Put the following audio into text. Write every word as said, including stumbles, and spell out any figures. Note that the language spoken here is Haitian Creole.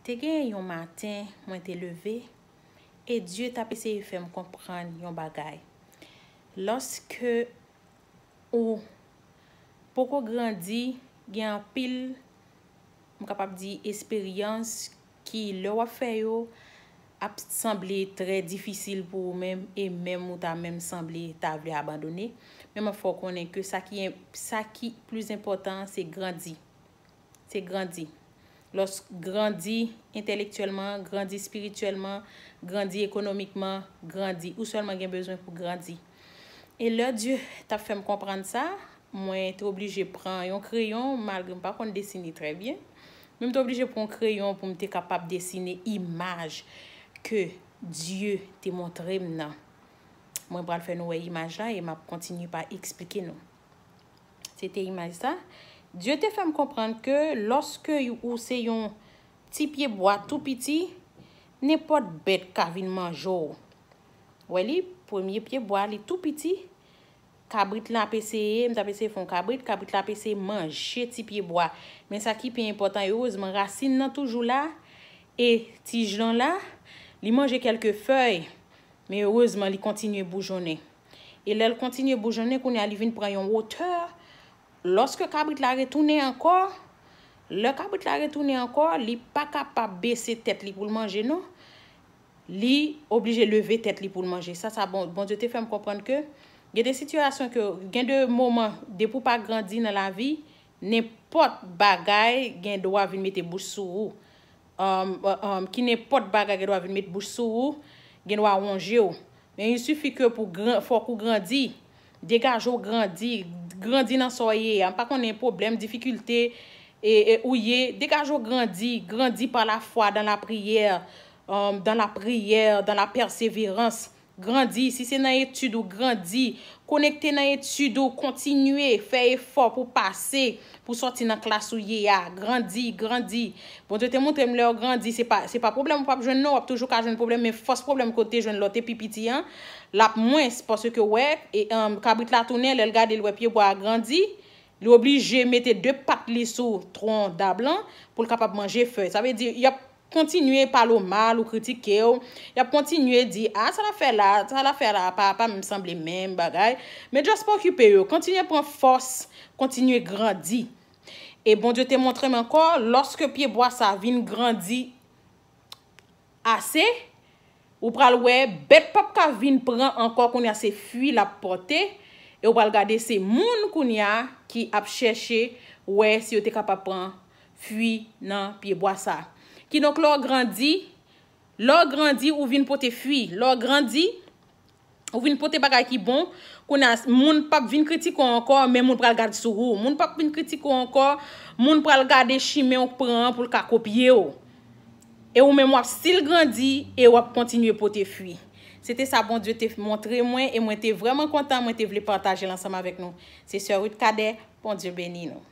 Te gen yon maten, mwen te leve, e Dye t ap eseye fè m konprann yon bagay. Lòske ou poko grandi, gen anpil, m kapab di, esperyans ki, lè w ap fè yo, ap sanble trè difisil pou ou menm, e menm ou ta menm sanble ta vle abandone. Men m ap fè w konnen ke sa ki, sa ki plis enpòtan an, se grandi. Se grandi. Lòs grandi entèlektyèlman, grandi espirityèlman, grandi ekonomikman, grandi. Ou sèlman gen bezwen pou grandi. E lè Dye t ap fè m konprann sa, mwen te oblije pran yon kreyon, malgre m pa konn desine trè byen. Men m te oblije pran yon kreyon pou m te kapab desine imaj ke Dye te montre m nan. Mwen pral fè nou wè imaj la e m ap kontinye pa eksplike nou. Se te imaj sa. Dye te fè m konprann ke lòske ou se yon ti pye bwa tou piti, nenpòt bèt ka vin manje w. Wè li, premye pye bwa, li tou piti. Kabrit la ap eseye, m t ap eseye fè yon kabrit, kabrit la ap eseye manje ti pye bwa. Men sa ki pi enpòtan, erezman, rasin nan toujou la, e tij lan la, li manje kèlke fèy, men erezman, li kontinye boujonnen. E lè l kontinye boujonnen, kounye a li vin pran yon wotè. Lòske kabrit la retounen ankò, lè kabrit la retounen ankò, li pa kapab bese tèt li pou l manje, non. Li oblije leve tèt li pou l manje. Sa, sa bon, Bondye te fè m konprann ke gen de sitiyasyon ke, gen de moman, depi w pa grandi nan lavi, nenpòt bagay gen dwa vin mete bouch sou ou. Um, um, ki nenpòt bagay gen dwa vin met bouch sou ou, gen dwa wonje w. Men il suffit ke pou gran, fòk ou grandi. Degaje w grandi. Grandi nan sa w ye a. M pa konnen pwoblèm, difikilte, e, e, ou ye. Degaje w grandi. Grandi par la foi, dans la prière, um, dans la prière, dans la persévérance. Grandi, si se nan etid ou, grandi. Konekte nan etid ou, kontinye fè efò pou pase, pou sòti nan klas ou ye a. Grandi, grandi. Bondye te montre m lè w grandi, se pa, se pa pwoblèm ou p ap jwenn non, w ap toujou ka jwenn pwoblèm, men fòs pwoblèm ke w te jwenn lè w te pi piti an, l ap mwens, paske wè, e, um, kabrit la tounen, lè l gade, l wè pye bwa a grandi, li oblije mete de pat li sou twon dab lan pou l kapab manje fèy. Sa vle di, y ap kontinye pale w mal ou kritike w. Y ap kontinye di, "A, sa l ap fè la, sa l ap fè la, pa, pa menm sanble menm bagay." Men just pa okipe yo. Kontinye pran fòs, kontinye grandi. E Bondye te montre m ankò, lòske pye bwa sa vin grandi ase, ou pral wè bèt p ap ka vin pran ankò, kounye a se fwi l ap pòte, e ou pral gade se moun kounye a ki ap chèche wè si yo te kapab pran fwi nan pye bwa sa. Kidonk, lè w grandi, lè w grandi, ou vin pote fwi. Lè w grandi, ou vin pote bagay ki bon, kounye a, moun p ap vin kritike w ankò, men moun pral gad sou ou. Moun p ap vin kritike w ankò, moun pral gade chimen w pran an pou l ka kopye w. E ou menm w ap still grandi e w ap kontinye pote fwi. Se te sa Bondye te montre mwen e mwen te vrèman kontan, mwen te vle pataje l ansanm avèk nou. Se sè Ruth Cadet, Bondye beni nou.